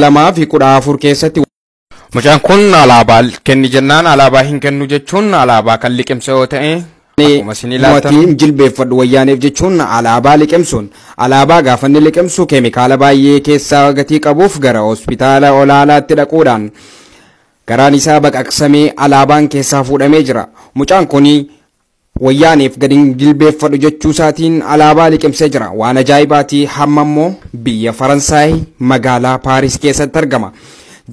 2014 keessatti Mucaan kun alaabaa kenni jennaan alaabaa hin kennu jechuun alaabaa kan liqimse yoo ta'e, akkuma isin ilaaltan mootiin jilbeeffadhu wayyaaneef jechuun alaabaa liqimsuun, alaabaa gaafa inni liqimsu keemikaala baay'ee keessaa gatii qabuuf gara hospitaala olaanaatti dhaquudhaan garaan isaa baqaqsamee alaabaan keessaa fuudhamee jira. Mucaan kun wayyaaneef gadi hin jilbeeffadhu jechuu isaatiin alaabaa liqimsee jira. Waan ajaa'ibaati, hamma immoo biyya Faransaay magaalaa Paaris keessatti argama.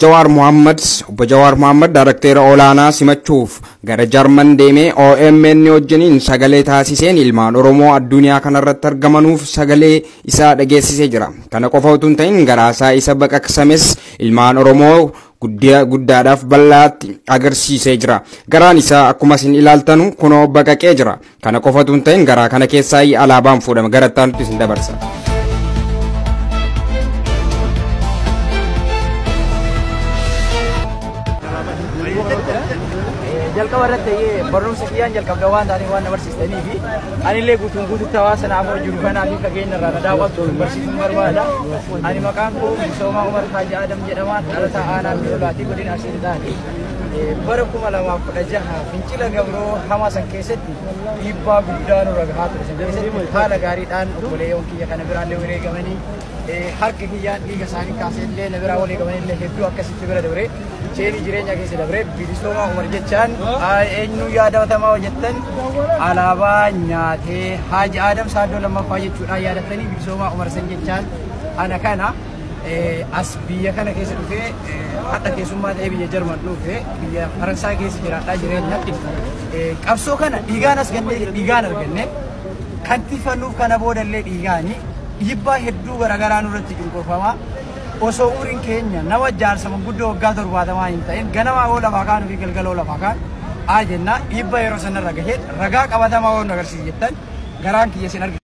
Jawaar Mohammad, obbo Jawaar Mohammad daayrekteera olaanaa simachuuf gara Jarman deemee OMN wajjiniin sagalee taasiseen ilmaan Oromoo addunyaa kanarratti argamanuuf sagalee isaa dhageessisee jira. Kana qofa utuu hin ta'in garaasaa isa baqaqsames ilmaan Oromoo guddaadhaaf bal'aatti agarsiisee jira. Garaan isaa akkuma isin ilaaltanu kunoo baqaqee jira. Kana qofa utuu hin ta'in garaa kana keessaa alaabaan fuudhama. Gara itti aanutti isin dabarsa. Jalqaba irratti barumsa kiyyaan jalqabda waan ta'aniif, waan na barsiistanii fi anillee guutuun guututti hawaasa naaf jiru kanaa fi fageenya irraa na daawwattu barsiisuun barbaada. Ani maqaan koo Misoomaa Umar Haaji Adam jedhama. Dhalataa aanaa Biolaatii, godina Arsii Lixaati. Bara 2016 fincila gabroo hamaa san keessatti dhiibbaa guddaa nurra gahaa ture. San keessatti haala gaariidhaan obboleeyyoon kiyya kana biraallee wareegamanii, harka kiyyaan dhiiga isaanii kaasee illee na biraa wareegamanii illee hedduu akkasitti bira dabre, cheenii jireenya keessa dabre. Bilisoomaa Umar jechaan eenyu yaadatamaa hojjettan alaabaa nyaatee Haaji Adam Saaddoo lammaffaa jechuudhaan yaadattanii, Bilisoomaa Umar san jechaan ana kana. As biyya kana keessa dhufee, hadha keessummaa ta'ee biyya Jarman dhufee, biyya Faransaay keessa jiraadhaa jireenya. Qabsoo kana dhiigaan as gannee, dhiigaan arganne, kan tifannuuf kana boodallee dhiigaani. Dhiibbaa hedduu garaagaraa nurratti cunqurfamaa. Osoo umriin keenya nama jaarsa manguddoo waggaa 70 hin ta'in ganamaa oo lafaa kaanuu fi galgaloo lafaa kaan haa jenna, dhiibbaa yeroo sanarra gahee ragaa qabatamaa waan agarsiisa jettan garaan kiyya isin argina.